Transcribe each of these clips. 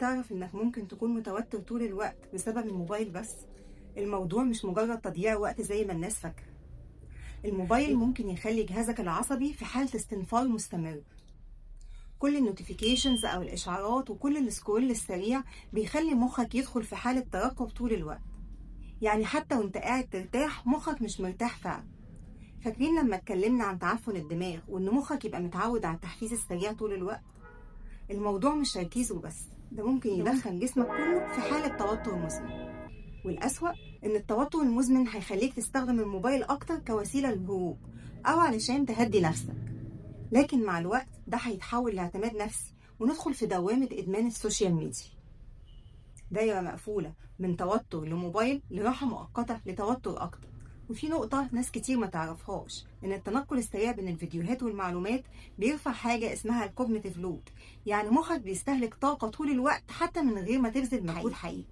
تعرف إنك ممكن تكون متوتر طول الوقت بسبب الموبايل بس؟ الموضوع مش مجرد تضييع وقت زي ما الناس فاكرة. الموبايل ممكن يخلي جهازك العصبي في حالة استنفار مستمر. كل ال notifications أو الإشعارات وكل ال scroll السريع بيخلي مخك يدخل في حالة ترقب طول الوقت. يعني حتى وانت قاعد ترتاح مخك مش مرتاح فعلا. فاكرين لما اتكلمنا عن تعفن الدماغ وان مخك يبقى متعود على التحفيز السريع طول الوقت؟ الموضوع مش تركيز وبس، ده ممكن يدخل جسمك كله في حالة توتر مزمن. والأسوأ إن التوتر المزمن هيخليك تستخدم الموبايل أكتر كوسيلة للهروب أو علشان تهدي نفسك، لكن مع الوقت ده هيتحول لاعتماد نفسي وندخل في دوامة إدمان ال social media. دايرة مقفولة من توتر لموبايل لراحة مؤقتة لتوتر أكتر. وفي نقطة ناس كتير ما تعرفهاش، إن التنقل السريع بين الفيديوهات والمعلومات بيرفع حاجة اسمها ال cognitive load، يعني مخك بيستهلك طاقة طول الوقت حتى من غير ما تبذل مجهود حقيقي.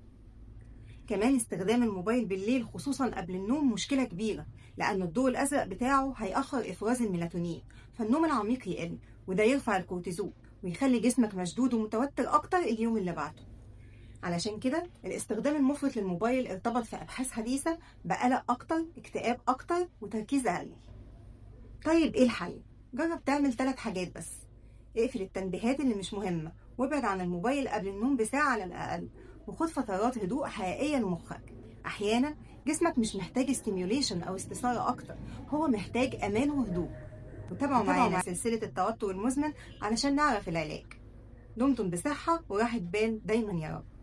كمان استخدام الموبايل بالليل خصوصا قبل النوم مشكلة كبيرة، لأن الضوء الأزرق بتاعه هيأخر إفراز الميلاتونين، فالنوم العميق يقل، وده يرفع الكورتيزول ويخلي جسمك مشدود ومتوتر أكتر اليوم اللي بعده. علشان كده الاستخدام المفرط للموبايل ارتبط في أبحاث حديثة بقلق أكتر، اكتئاب أكتر، وتركيز أقل. طيب إيه الحل؟ جرب تعمل 3 حاجات بس. اقفل التنبيهات اللي مش مهمة، وابعد عن الموبايل قبل النوم بساعة على الأقل، وخد فترات هدوء حقيقية لمخك. أحيانا جسمك مش محتاج stimulation أو استثارة أكتر، هو محتاج أمان وهدوء. وتابعوا معانا سلسلة التوتر المزمن علشان نعرف العلاج. دمتم بصحة وراحة بال دايما يا رب.